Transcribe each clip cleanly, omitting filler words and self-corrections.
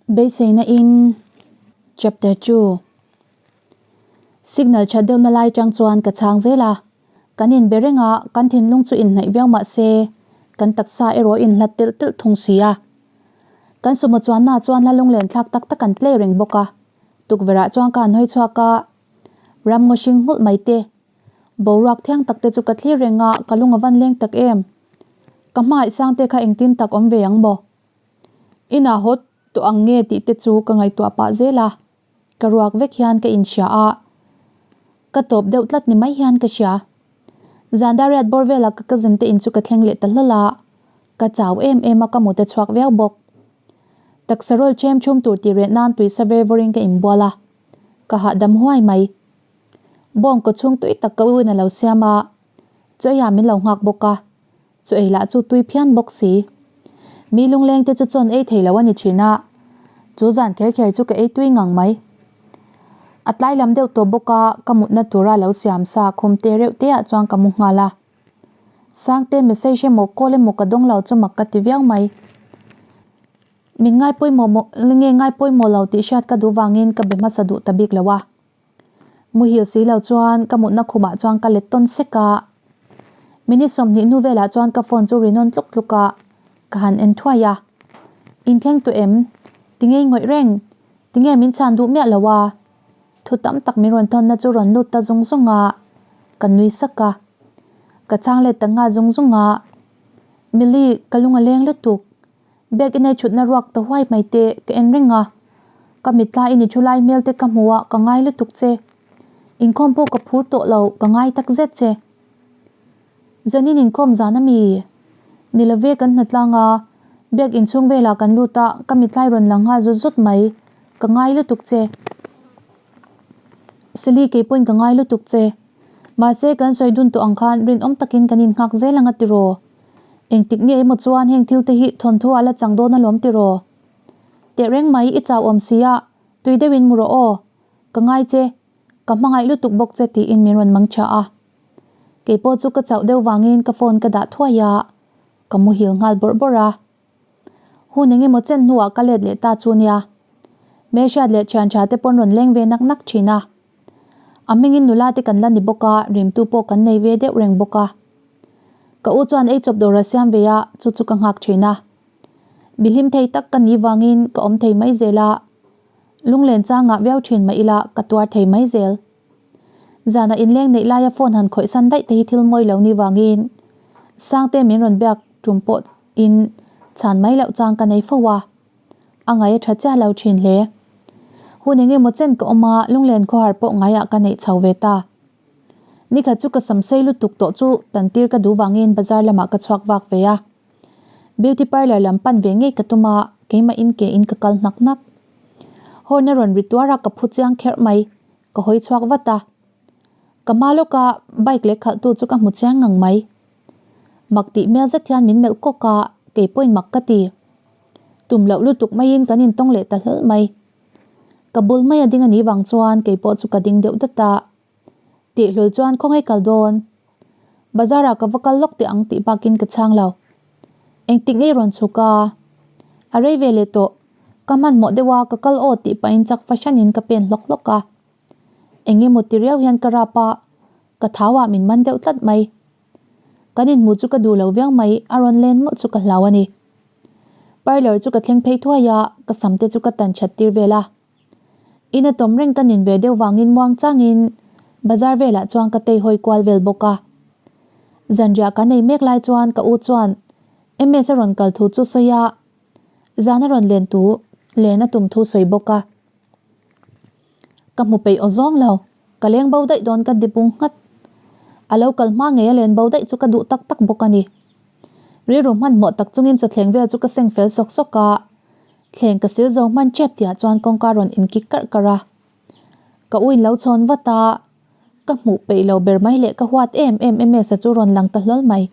Beiseina in Chapter 2 Signal that deuhna lai tang chuan ka chhang zel a, kan inbe reng a, kan thinlung chu inhnaih viau mah se kan taksa erawh inhlat telh telh thung si a. Kan sumo chuanna chuan hla lunglen thlak tak tak an play reng bawk a, tukverh ah chuan ka han hawi chhuak a, ram ngaw hring nghulh mai te, boruak thiang tak te chu ka thlir reng a, ka lung a van leng tak em. Ka hmangaih sang te kha engtin tak awm ve ang maw? Inah haw tawh ang nge tih te chu ka ngaihtuah pah zel a, ka ruak vek hian ka inhria a, ka tawp deuh tlat ni mai hian ka hria. Zan dariat bawr velah ka cousin te in chu ka thleng leh ta hlawl a, ka chau em em a ka mut a chhuak viau bawk. Taksa rawl chem chhum tur tih reh nan tui sa ver vawrin ka inbual a, ka hahdam huai mai. Bawng kaw chhung tui tak ka u in a lo siam a, chaw eiah min lo nghak bawk a. Chu ei lah chu tui phian bawk si. Mi lungleng te chu chawn ei thei lo a ni thin a, chu zan kher kher chu ka ei tui ngang mai. A tlai lam deuh tawh bawk a, ka mutna tura lo siam sa khum te reuh te ah chuan ka mu nghal a. Sangte message emaw call emaw ka dawng lo chu mak ka ti viau mai. Min ngai pawimawh maw nge ngai pawimawh lo tih hriat ka duh vangin ka be hmasa duh ta bik lo a. Muhil si lo chuan ka mutna khumah chuan ka let tawn sek a. Minute 20 hnu velah chuan ka phone chu ri nawn tluk tluk a, ka han en thuai a. Inthleng tawh em? Tinge i ngawih reng? Tinge min chhan duh miah lo a? Thu tam tak min rawn thawnna chu rawn lut ta zung zung a, ka nui sak a. Ka chhang let ta nghal zung zung a. Millie, ka lung a leng lutuk. Bag inei thutna ruak ta huai mai te ka en reng a, ka mitla i ni thu lai hmel te ka hmu a ka ngai lutuk che. Inkhawm pawh ka phur tawh lo ka ngai tak zet che. Zanin inkhawm zan a mi? Ni love kan hna tlang a, biak inchhung velah kan lut a ka mitlai rawn lang nghal zut zut mai, ka ngai lutuk che. Sally keipawhin ka ngai lutuk che. Mahse kan sawi dun tawh ang khan rinawm takin kan innghak zel ang a tiraw? Engtik nge emaw chuan heng thil te hi thawnthu ah la chang dawn alawm tiraw? Tehreng mai i chau awm sia, tui deuhin mu rawh aw. Ka ngai che, ka hmangaih lutuk bawk che tiin min rawn mang tha a. Keipawh chu ka chauh deuh vangin ka phone ka dah thuai a, ka muhil nghal bawrh bawrh a. Hun engemaw chen hnuah ka let leh ta chu nia. Hmelhriat leh thian tha te pawn rawn leng ve nak nak thin a. A hmingin nula te kan la ni bawk a, rimtu pawh kan nei ve deuh reng bawk a. Ka u chuan ei chawp dawr a siam ve a, chu chu ka nghak thin a. Mihlim thei tak ka nih vangin ka awm thei mai zel a, lunglen changah viau thin mah ila ka tuar thei mai zel. Zanah inleng neih laia phone han khawih san daih te hi thil mawi lo ni vangin Sangte min rawn biak tum pawh in chhan mai loh chang ka nei fo a, a ngaih a tha chiah lo thin hle. Hun eng emaw chen ka awm a, lunglen khawhar pawh ngaiah ka neih chho ve ta. Nikhat chu ka sam sei lutuk tawh chu tan tir ka duh vangin bazar lamah ka chhuak vak ve a. Beauty parlour lam pan ve ngei ka tum a, keimah in ke in ka kal hnak hnak. Horn a rawn ri tuar a ka phu chiang kherh mai, ka hawi chhuak vat a. Ka hma lawka bike leh khalhtu chu ka hmu chiang ngang mai. Mak tih hmel zet hian min melh kawk a, kei pawhin mak ka ti. Tum loh lutuk maiin kan intawng leh ta hlawlh mai. Ka bul mai a ding a nih vang chuan kei pawh chu ka ding deuh dat a. Tihhlul chuan khawngaih kal dawn. Bazar ah ka va kal lawk teh ang tih bakin ka chhang lo. Engtik ngei rawn chhuk a? A rei ve leh tawh. Ka hmanhmawh deuh a ka kal aw tih pahin chak fahranin ka pen hlawk hlawk a. Eng emaw ti riau hian ka rap a, ka thau ah min man deuh tlat mai. Kan inhmuh chu ka duh lo viau mai, a rawn len mawlh chu ka hlau a ni. Parlour chu ka thleng phei thuai a, ka sam te chu ka tan that tir vel a. Ina tawm reng ka nin ve deuh vangin muang changin bazar velah chuan ka tei hawi kual vel bawk a. Zanriah kan ei mek lai chuan ka u chuan MS a rawn kal thu chu sawi a, zan a rawn len tu len a tum thu sawi bawk a. Ka hmu peih aw zawng lo, ka leng bo daih dawn ka ti bung nghat. A lo kal hma ngei a len bo daih chu ka duh tak tak bawk a ni. Rilru hmanhmawh tak chungin chawthleng vel chu ka seng fel sawk sawk a, Thleng ka sil zo hman tep tihah chuan kawngka rawn inkik karh karh a. Ka u in lo chhawn vat a, ka hmuh peih lo ber mai leh ka huat em em Ms-a chu rawn lang ta hlawl mai.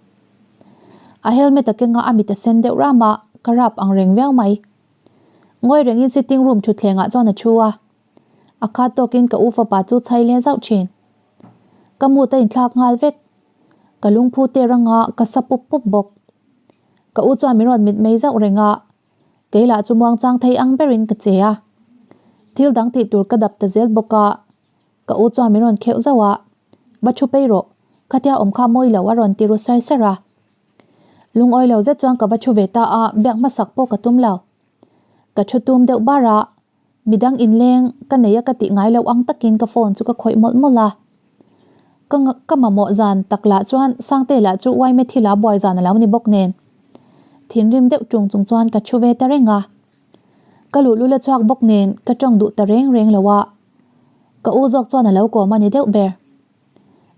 A helmet a keng a, a mit a sen deuh ram a, ka rap ang reng viau mai. Ngawi rengin sitting room thutthlengah chuan a thu a, a khat tawkin ka u fapa chu chhai leh zauh thin. Ka mut a inthlak nghal vek. Ka lungphu te ranga ka sa pup pup bawk. Ka u chuan min rawn mit mei zauh reng a. Kei lah chu muangchang thei ang berin ka che a. Thil dang tih tur ka dap ta zel bawk a. Ka u chuan min rawn kheuh zauh a, Va thu pei rawh, khatia awm kha mawi lo a rawn ti ru sar sar a. Lungawi lo zet chuan ka va thu ve ta a, biak hmasak pawh ka tum lo. Ka thu tum deuh bar a, midang inleng ka nei a ka tih ngai loh ang takin ka phone chu ka khawih mawlh mawlh a. Ka ka mamawh zan tak lah chuan Sangte lah chu uaime thil a buai zan a lo ni bawk nen. Thinrim deuh ṭung chung chuan ka thu ve ta reng a. Ka luhlul a chhuak bawk nen ka ṭawng duh ta reng reng lo a. Ka u zawk chuan a lo kawm a ni deuh ber.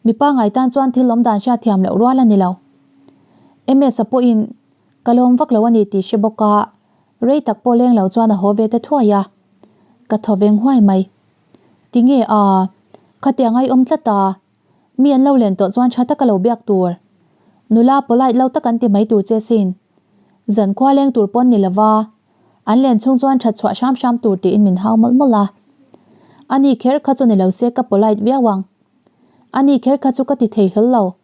Mipa ngai tan chuan thil awm dan hriat thiam loh rual a ni lo. MS-a pawhin ka lawm vak lo a ni tih hre bawk a, rei tak pawh leng lo chuan a haw ve ta thuai a. Ka thaw veng huai mai. Tinge a, khatiang ai awm tlat a, mi an lo len tawh chuan tha taka lo biak tur. Nula polite lo tak an ti mai tur che sin. Zankhua leng tur pawn ni lova, An len chhung chuan that chhuah hram hram tur tiin min hau mawlh mawlh a. Ani kher kha chu ni lo se ka polite viau ang. Ani kher kha chu ka ti thei hlawl lo.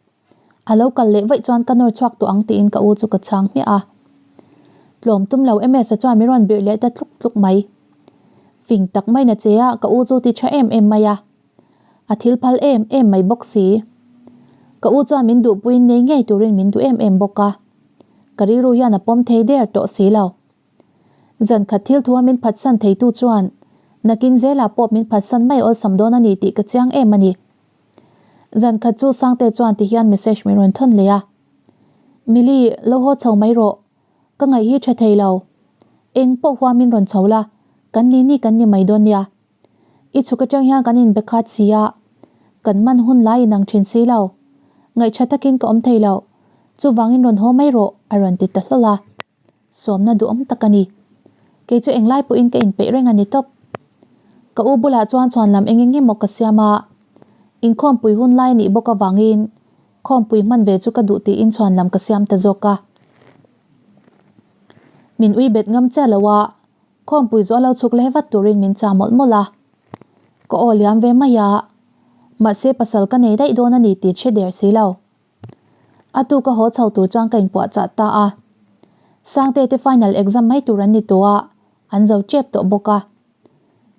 A lo kal leh vaih chuan ka nawr chhuak tawh ang tiin ka u chu ka chhang hmiah a. Tlawm tum lo MS-a chuan min rawn birh leh ta tluk tluk mai. Fing tak mai na che a ka u chu ti tha em em mai a. A thil phal em em mai bawk si. Ka u chuan min duhpuiin nei ngei turin min duh em em bawk a. Ka rilru hian a pawm thei der tawh si lo. Zan khat thil thua min phatsan theitu chuan nakin zelah pawh min phatsan mai awlsam dawn a ni tih ka chiang em a ni. Zan khat chu Sangte chuan ti hian message min rawn thawn leh a. Mili, lo haw chho mai rawh. Ka ngaih hi tha thei lo. Eng pawh hua min rawn chho la, kan ni ni kan ni mai dawn nia. I chhuk atang hian kan inbe khat si a, kan man hun lai inang thin si lo. Ngaihṭha takin ka awm thei lo, chuvangin rawn haw mai rawh, a rawn ti ta hlawl a. Sawmna duhawm tak a ni. Kei chu englai pawhin ka inpeih reng a ni tawp. Ka u bulah chuan chhuanlam eng eng emaw ka siam a, inkhawmpui hun lai a nih bawk avangin khawmpui hman ve chu ka duh tiin chhuanlam ka siam ta zawk a. Min ui bet ngam chiah lo a, Khawmpui chu a lo chhuk leh vat turin min chah mawlh mawlh a. Ka aw liam ve mai a, mahse pasal ka nei daih dawn a ni tih hre der si lo. A tuk a haw chho tur chuan ka inpuah chah ta a. Sangte te final exam mai tur an ni tawh a, an zo tep tawh bawk a.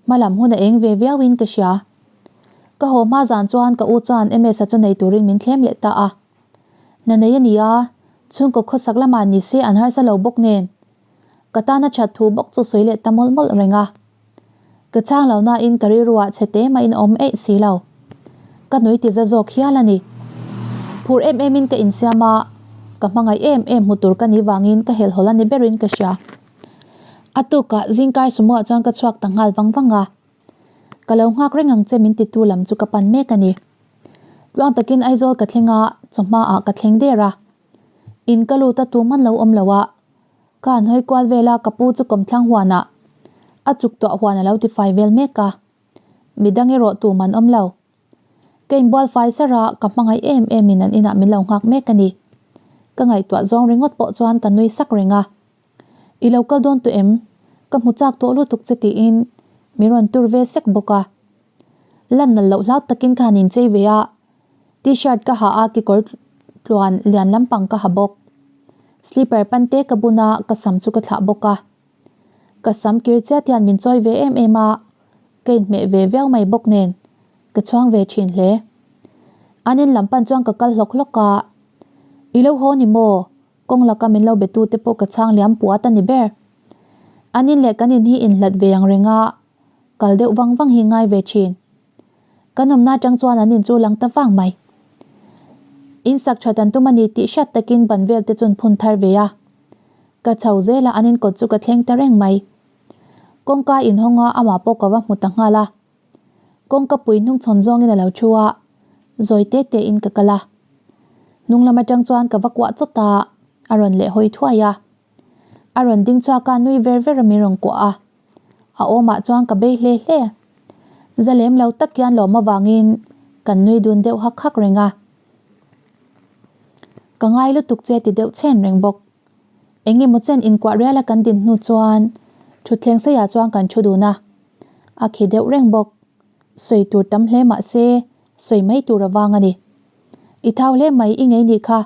Hmalam hun a eng ve viau in ka hria. Ka haw hma zan chuan ka u chuan MS-a chu nei turin min thlem leh ta a. Hna nei a ni a, chhungkaw khawsak lamah ni se an harsa lo bawk nen. Ka tana that thu bawk chu sawi leh ta mawlh mawlh reng a. Ka chhang lo nain ka rilruah chhe te mahin a awm eih si lo. Ka nui ti za zawk hial a ni. Phur em emin ka insiam a, ka hmangaih em em hmu tur ka nih vangin ka helhawlh a ni berin ka hria. A tukah zingkar sumuah chuan ka chhuak ta nghal vang vang a. Ka lo nghak reng ang che min titu lam chu ka pan mek a ni. Tluang takin Aizawl ka thleng a, chawhma ah ka thleng der a. In ka lut a tum an lo awm lo a, ka han hawi kual vel a ka pu chu kawmthlang huanah a chuk tuah huan a lo ti fai vel mek a, midang erawh tum an awm lo. Ka inbual fai sar a, ka hmangaih em em in an inah min lo nghak mek a ni. Ka ngaihtuah zawng ringawt pawh chuan ka nui sak reng a. I lo kal dawn tawh em? Ka hmu chak tawh lutuk che tiin min rawn tur ve sek bawk a. Lan nalh loh hlau takin ka han inchei ve a, T-shirt ka ha a, kekawr tluan lian lampang ka ha bawk. Slipper pan te ka bun a, ka sam chu ka thlah bawk a. Ka sam kir chiat hian min chawi ve em em a, ka inhmeh ve viau mai bawk nen, ka chhuang ve thin hle. An in lam pan chuan ka kal hlawk hlawk a, I lo haw ni maw? Kawng laka min lo betu te pawh ka chhang liam puat a ni ber. An in leh kan in hi inhlat ve ang reng a, kal deuh vang vang hi ngai ve thin. Kan awmna atang chuan an in chu lang ta vang mai. In sak that an tum a ni tih hriat takin ban vel te chun phun thar ve a. Ka chho zel a an in kawt chu ka thleng ta reng mai. Kawngka inhawng a amah pawh ka va hmu ta nghal a. Kawngka pui hnung chhawn zawngin a lo thu a, zawi te te in ka kal a. Hnung lam atang chuan ka va kuah chawt a, a rawn leh hawi thuai a. A rawn ding chhuak a nui ver ver a min rawn kuah a. A awmah chuan ka bei hle hle. Za lem lo tak hian lawm avangin kan nui dun deuh hak hak reng a. Ka ngai lutuk che ti deuh chhen reng bawk. Eng emaw chen inkuah riala kan din hnu chuan thutthleng seiah chuan kan thu dun a. A khi deuh reng bawk. Sawi tur tam hle mah se sawi mai tur avang a ni. I thau hle mai i ngei nih kha,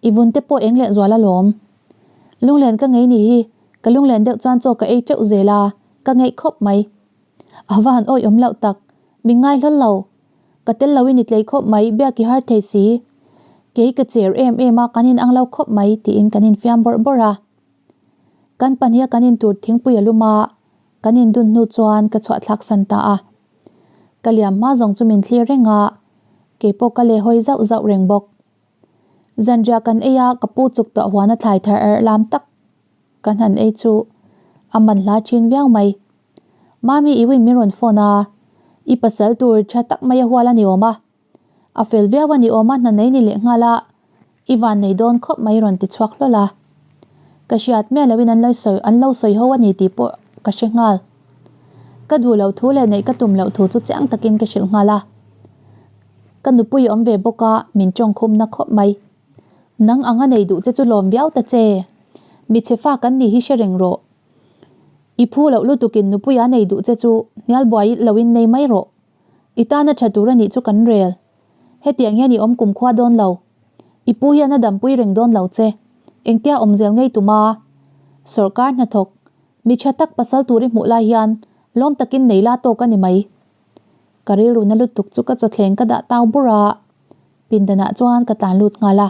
i vun te pawh eng leh zual alawm. Lunglen ka ngei nih hi. Ka lunglen deuh chuan chaw ka ei teuh zel a, ka ngeih khawp mai. A va han awih awm loh tak, min ngai hlawl lo. Ka tel loin i tlei khawp mai, biak i har thei si. Kei ka cher em em a, kan inang lo khawp mai, tiin kan infiam bawrh bawrh a. Kan pahniha kan intur thingpui a lum a, kan indun hnu chuan ka chhuah thlak san ta a. Ka liam hma zawng chu min thlir reng a, keipawh ka leh hawi zauh zauh reng bawk. Zanriah kan ei a, ka pu chuk tawh huan a thlai thar erh lam tak kan han ei chu a man hla thin viau mai. Mami i win min rawn phone a, i pasal tur tha tak mai a hual a ni awm a. A fel viau a ni awm a, hna nei ni leh nghal a, i van nei dawn khawp mai rawn ti chhuak hlawl a. Ka hriat miah loin an lo sawi an lo sawi ho a ni tih pawh ka hre nghal. Ka duh loh thu leh neih ka tum loh thu chu chiang takin ka hrilh nghal a. Ka nupui a awm ve bawk a, min tawngkhumna khawp mai. Nang ang a nei duh che chu lawm viau ta che. Michhe fa kan nih hi hre reng rawh. I phu loh lutukin nupui a nei duh che chu hnial buai loin nei mai rawh. I tana tha tur a nih chu kan rel. Hetiang hian i awm kumkhua dawn lo. I pu hian a dampui reng dawn lo che. Engtia awm zel ngei tum a? Sawrkar hnathawk, mi tha tak pasal tur i hmuh lai hian lawm takin nei la tawk a ni mai. Ka rilru na lutuk chu ka chawthleng ka dah tau bur a, pindanah chuan ka tlan lut nghal a.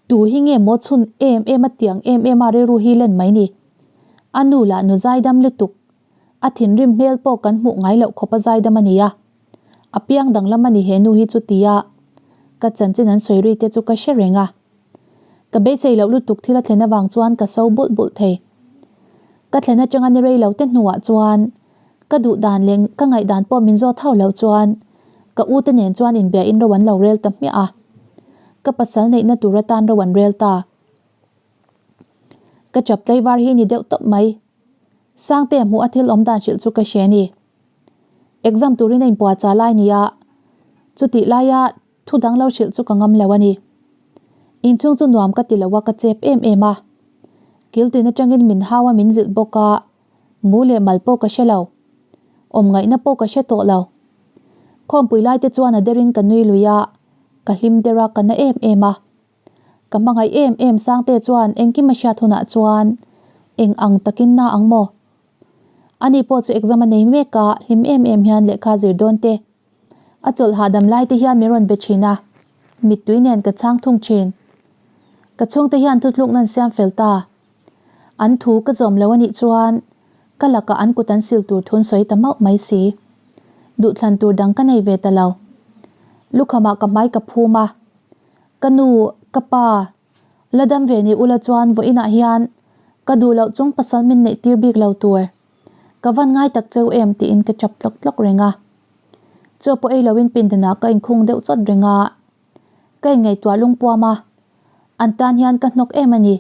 Tu hi nge maw chhun em em a tiang em em a rilru hi len mai ni. A nu lah nu zaidam lutuk, a thinrim hmel pawh kan hmuh ngai loh khawp a zaidam a ni a. A piang danglam a ni he nu hi chu tia ka chanchin an sawi ri te chu ka hre reng a. Ka beisei loh lutuk thil a thlen avang chuan ka so bulh bulh thei. Ka thlen atanga ni rei lo te hnuah chuan Ka duh dan leh ka ngaih dan pawh min zawt hauh loh chuan ka u te nen chuan inbia in ro an lo rel ta hmiah a. Ka pasal neihna tur atan ro an rel ta. Ka chap tlaivar hi ni deuh tawp mai. Sangte hmuh a thil awm dan hrilh chu ka hre ni. Exam turin a inpuah chah lai nia, chutih laia thu dang lo hrilh chu ka ngam lo a ni. Inchhung chu nuam ka ti lo a, ka chep em em a. Kiltin atangin min hau a min zilh bawk a. Mu leh mal pawh ka hre lo. Awm ngaihna pawh ka hre tawh lo. Khawmpui lai te chuan a derin ka nui lui a, ka hlim der a, ka na em em a. Ka hmangaih em em Sangte chuan engkim a hriat hunah chuan eng ang takin na ang maw? Ani pawh chu exam a nei mek a, hlim em em hian lehkha zir dawn te. A chawlh hahdam lai te hian min rawn be thin a, mittui nen ka chhang thung thin. Ka chhungte hian thutlukna an siam fel ta. An thu ka zawm lo a nih chuan ka lakah an kut an sil tur thun sawi ta mauh mai si. Duhthlan tur dang ka nei ve ta lo. Lukhamah ka hmai ka phum a, Ka nu, ka pa, la dam ve ni ula chuan vawiinah hian ka duh loh chung pasal min neih tir bik lo tur. Ka van ngai tak cheu em tiin ka chap tlawk tlawk reng a. Chaw pawh ei loin pindanah ka inkhung deuh chawt reng a. Ka inngaihtuah lungpuam a, An tan hian ka hnawk em a ni.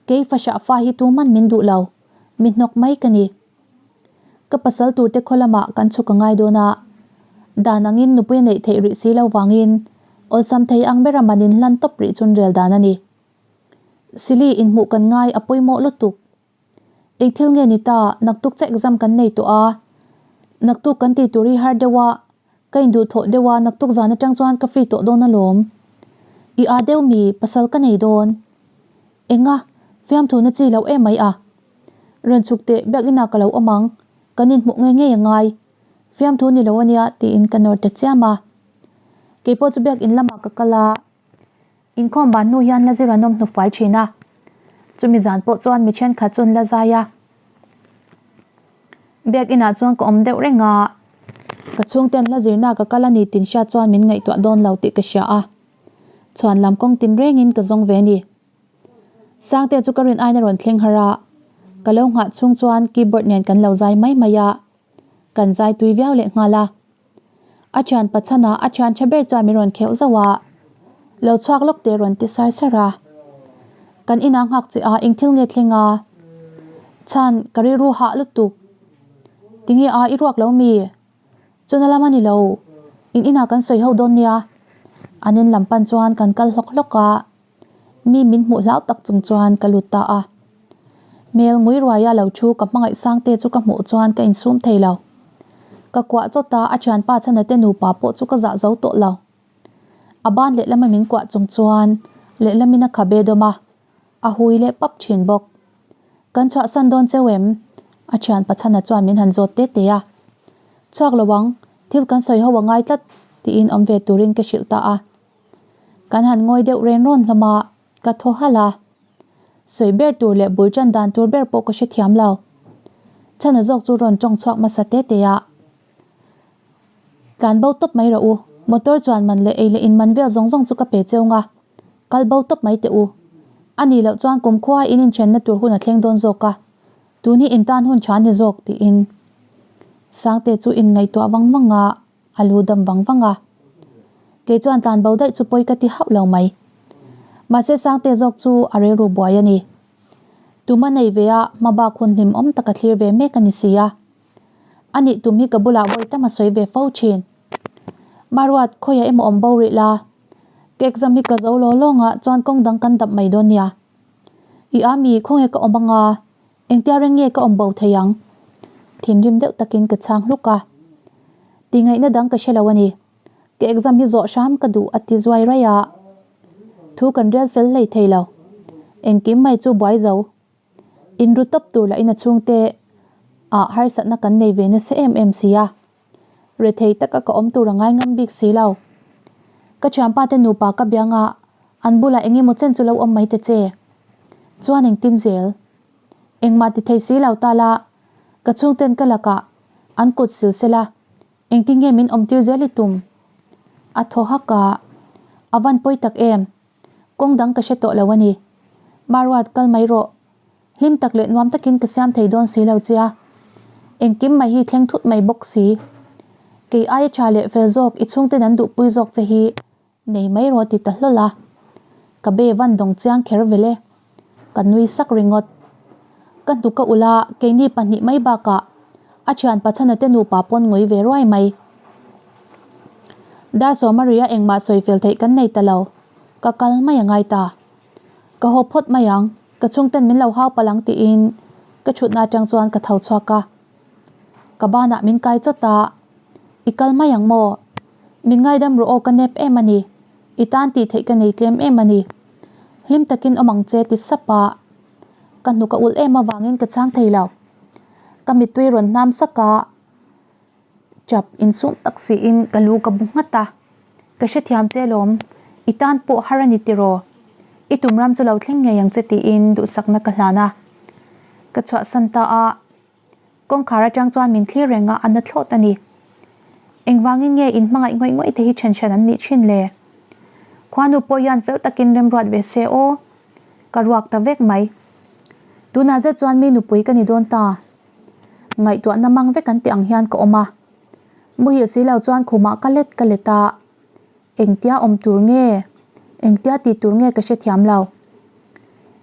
Kei fahrah fa hi tuman min duh lo, mi hnawk mai ka ni. Ka pasal turte khaw lamah kan chhuk a ngai dawn a, dan angin nupui a neih theih rih si lo vangin awlsam thei ang bera man in hlan tawp rih chun rel dan a ni. Sili inhmuh kan ngai a pawimawh lutuk. Eng thil nge ni ta, naktuk che exam kan nei tawh a, naktuk kan tih tur hi har deuh a, ka induh thawh deuh a, naktuk zan atang chuan ka free tawh dawn alawm. I aa deuh mi, pasal ka nei dawn. Enga, fiamthu na chi loh em mai a. Rawn chhuk teh, biakinah ka lo awm ang, kan inhmuh ngei ngei a ngai. Fiamthu ni lo ania tiin ka nawr ta chiam a. Keipawh chu biakin lamah ka kal a. Inkhawm ban hnu hian la zir an awm hnufai thin a, chumi zan pawh chuan mi thenkhat chu an la zai a. Biakinah chuan ka awm deuh reng a, ka chhungten hla zirna ka kal a ni tin hriat chuan min ngaihtuah dawn lo tih ka hria a, chhuan lam kawng tin rengin ka zawng ve a ni. Sangte chu ka rin aina rawn thleng har a, ka lo nghah chhung chuan keyboard nen kan lo zai mai mai a, kan zai tui viau leh nghal a. A thian pachhanah a thian tha ber chuan min rawn kheuh zauh a, Lo chhuak lawk teh rawn ti sar sar a. Kan inah nghak che a, eng thil nge thleng a? Chhan, ka rilru hah lutuk. Tinge a, i ruak lo mi? Chuna lam a ni lo, in inah kan sawi ho dawn nia. An in lam pan chuan kan kal hlawk hlawk a. Mi min hmuh hlau tak chung chuan ka lut ta a. Hmel ngui ruaia lo thu ka hmangaih sangte chu ka hmuh chuan ka insum thei lo. Ka kuah chawt a, a thianpa chhana te nupa pawh chu ka zah zo tawh lo. A ban lehlama min kuah chung chuan lehlamin a khabe dawm a, a hui leh pap thin bawk. Kan chhuahsan dawn cheu em? A thian Pachhana chuan min han zawt te te a. Chhuak lo ang, thil kan sawi ho a ngai tlat, tiin awm ve turin ka hrilh ta a. Kan han ngawi deuh ren rawn hlawm a, ka thaw halh a. Sawi ber tur leh bul tan dan tur ber pawh ka hrethiam lo. Chhana zawk chu rawn tawng chhuak hmasa te te a. Tlan bo tawp mai rawh u, motor chuan man leh ei leh in man vel zawng zawng chu ka pe cheu nga, kal bo tawp mai teh u. A nih loh chuan kumkhua in inthenna tur hun a thleng dawn zawk a, tun hi in tan hun tha ni zawk tiin Sangte chu in ngaihtuah vang vang a, a lu dam vang vang a. Kei chuan tlan bo daih chu pawi ka ti hauh lo mai. Mahse Sangte zawk chu a rilru buai a ni. Tuma nei ve a, hmabak hun hlimawm tak a thlir ve mek a ni si a. A nih tum hi ka bulah vawi tam a sawi ve fo thin. Maruat, khawiah emaw awm bo rih la? Ka exam hi ka zo law lawng a, chuan kawng dang kan dap mai dawn nia. I a mi, khawnge ka awm anga? Engtia reng nge ka awm bo thei ang? Thinrim deuh takin ka chhang hluk a. Tingaihna dang ka hre lo a ni. Ka exam hi zawh hram ka duh a ti zuai raih a. Thu kan rel fel hlei thei lo. Engkim mai chu buai zo. Inru tawp tur lahin a chhungte ah harsatna kan nei ve nasa em em si a, rethei taka ka awm tur a ngai ngam bik si lo. Ka thianpa te nupa ka biang a, an bulah eng emaw chen chu lo awm mai ta che. Chuan engtin zel? Engmah ti thei si lo ta la, ka chhungten ka lakah an kut sil sela, engtin nge min awm tir zel i tum? A thaw hak a, a van pawi tak em? Kawng dang ka hre tawh lo a ni. Maruat, kal mai rawh. Hlim tak leh nuam takin ka siam thei dawn si lo che a. Engkim mai hi thleng thut mai bawk si. Kei aia tha leh fel zawk i chhungten an duhpui zawk che hi nei mai rawh ti ta hlawl a. Ka be van dawng chiang kher vel e. Ka nui sak ringawt. Ka hnuk a ulh a, keini pahnih mai bakah a thian Pachhana te nupa pawn ngui ve ruai mai. Dar Sawmaria engmah sawi fel theih kan nei ta lo, ka kal mai a ngai ta. Ka haw phawt mai ang, ka chhungten min lo hau palh ang tiin ka thutna atang chuan ka tho chhuak a. Ka banah min kai chawt a, I kal mai ang maw? Min ngaidam rawh aw ka nep em a ni, i tan tih theih ka nei tlem em a ni. Hlim takin awm ang che ti sap a, ka hnuk a ulh em avangin ka chhang thei lo. Ka mittui rawn hnam sak a. Chap insum tak siin ka lu ka bu nghat a, Ka hrethiam che lawm, i tan pawh har a ni tiraw? I tum ram chu lo thleng ngei ang che tiin duhsakna ka hlan a. Ka chhuahsan ta a, kawngkhar atang chuan min thlir reng a, a na thlawt a ni. Engvangin nge in hmangaih ngawih ngawih te hi then hran an nih thin le? Khuanu pawh hian fel takin remruat ve se aw, ka ruak ta vek mai. Tunah zet chuan mi nupui ka ni dawn ta. Ngaihtuahna mang vek an tih ang hian ka awm a. Muhil si lo chuan khumah ka let ka let a, engtia awm tur nge, engtia ti tur nge ka hrethiam lo.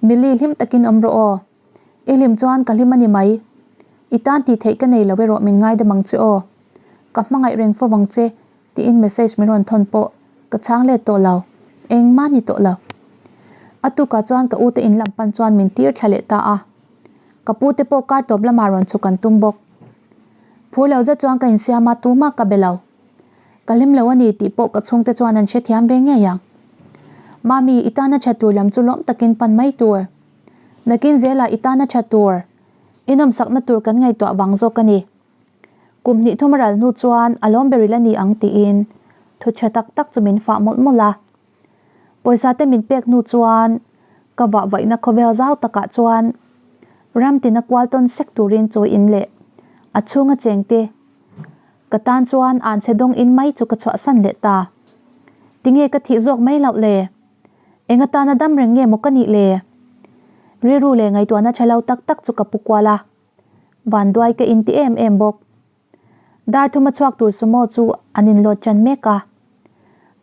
Millie hlim takin awm rawh aw. I hlim chuan ka hlim a ni mai. I tan tih theih ka nei lo erawh min ngaidam ang che aw. Ka hmangaih reng fo vang che tiin message min rawn thawn pawh ka chhang let tawh lo. Engmah ni tawh lo. A tukah chuan ka ute in lam pan chuan min tir thla leh ta a. Ka pu te pawh kar tawp lamah rawn chhuk an tum bawk. Phur lo zet chuan ka insiam a, tumah ka be lo. Ka hlim lo a ni tih pawh ka chhungte chuan an hrethiam ve ngei ang. Mami, i tana tha tur lam chu lawm takin pan mai tur. Nakin zelah i tana tha tur, i nawmsakna tur kan ngaihtuah vang zawk a ni. Kum hnih thum a ral hnu chuan a lawm ber ila ni ang tiin thu tha tak tak chu min fah mawlh mawlh a. Pawisa te min pek hnu chuan ka vah vaihna khawvel zau takah chuan ram tina kual tawn sek turin chaw in leh a chhunga cheng te ka tan chuan an chhe dawng in mai chu ka chhuahsan leh ta. Tinge ka thih zawk mai loh le? Eng atana dam reng nge maw ka nih le? Rilru leh ngaihtuahna tha lo tak tak chu ka pu kual a. Vanduai ka inti em em bawk. Dar thuma chhuak tur sumo chu an inlawt ṭan mek a.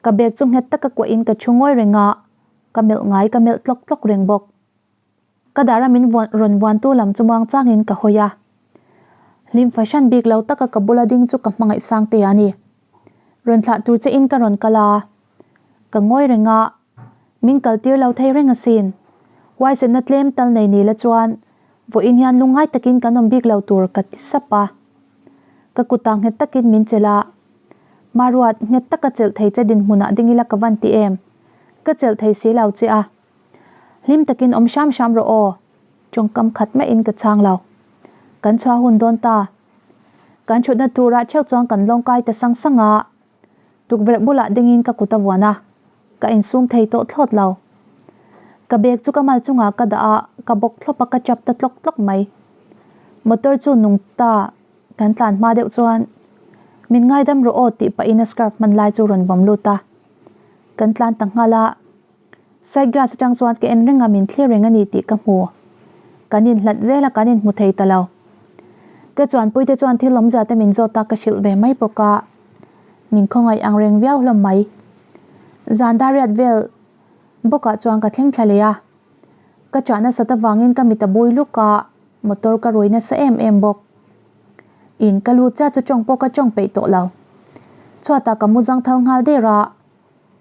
Ka bag chu nghet taka kuahin ka ṭhu ngawi reng a, ka melh ngai ka melh tlawk tlawk reng bawk. Ka dara min rawn vuantu lam chu muang changin ka hawi a. Hlim fahran bik lo taka ka bula ding chu ka hmangaih sang te a ni. Rawn thlah tur che in ka rawn kal a. Ka ngawi reng a, min kal tir lo thei reng asin. Huaisenna tlem tal nei ni la chuan Vawiin hian lungngai takin kan awm bik lo tur ka ti sap a. Ka kutah nghet takin min chelh a. Maruat, nghet taka chelh thei che dinhmunah ding ila ka van ti em? Ka chelh thei si lo che a. Hlim takin awm hram hram rawh aw. Tawngkam khat maiin ka chhang lo. Kan chhuah hun dawn ta. Kan thutna turah theuh chuan kan lawngkai ta sang sang a. Tukverh bulah dingin ka kut a vuan a, ka insum thei tawh thlawt lo. Ka bag chu ka mal chungah ka dah a, ka bawk thlawp a ka chap ta tlawk tlawk mai. Motor chu nung ta kan tlan hma deuh chuan min ngaidam rawh aw tih pahin a scarf hman lai chu rawn vawm lut a. Kan tlan ta nghal a. Side glass atang chuan ka en reng a min thlir reng a ni tih ka hmu. Kan inhlat zel a kan inhmu thei ta lo. Ka chuanpuite chuan thil awmzia te min zawt a ka hrilh ve mai bawk a. Min khawngaih ang reng viau hlawm mai. Zan dariat vel bawkah chuan ka thleng thla leh a. Ka chah nasat avangin ka mit a bui luk a, motor ka rui nasa em em bawk. In ka lut chiah chu tawng pawh ka tawng peih tawh lo. Chhuatah ka mu zangthal nghal der a.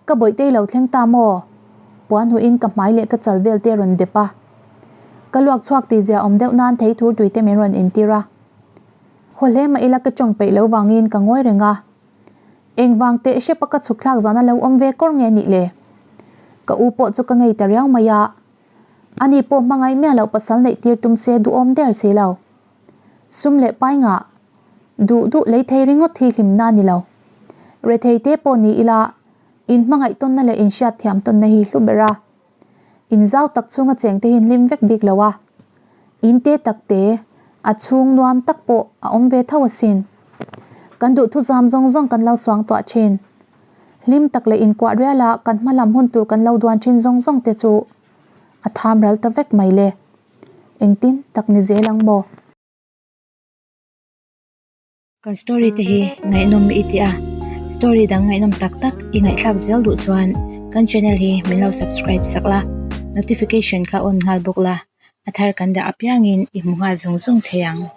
Ka bawihtei lo thleng ta maw? Puan huiin ka hmai leh ka chal vel te rawn dep a. Ka luak chhuak tih zia awm deuh nan thei thur tui te min rawn intir a. Haw hle mah ila ka tawng peih lo vangin ka ngawi reng a. Engvang teh hrep a ka chhuk thlak zan a lo awm ve kawr nge nih le? Ka u pawh chu ka ngei ta riau mai a. Ani pawh hmangaih miah loh pasal neih tir tum se duhawm der si lo. Sum leh pai ngah. Duh duh lei thei ringawt hi hlimna a ni lo. Rethei te pawh ni ila, in hmangaih tawnna leh in hriat thiam tawnna hi hlu ber a. In zau tak chhunga cheng te hi hlim vek bik lo a. In te tak te, a chhung nuam tak pawh a awm ve tho asin. Kan duh thuzam zawng zawng kan lo suang tuah thin. Hlim tak leh inkuah riala kan hma lam hun tur kan lo duan thin zawng zawng te chu a tham ral ta vek mai le. Engtin tak ni zel ang maw? Kan story te hi ngaihnawm i ti a, story dang ngaihnawm tak tak i ngaihthlak zel duh chuan kan channel hi min lo subscribe sak la, notification kha on nghal bawk la, a thar kan dah apiangin i hmu nghal zung zung thei ang.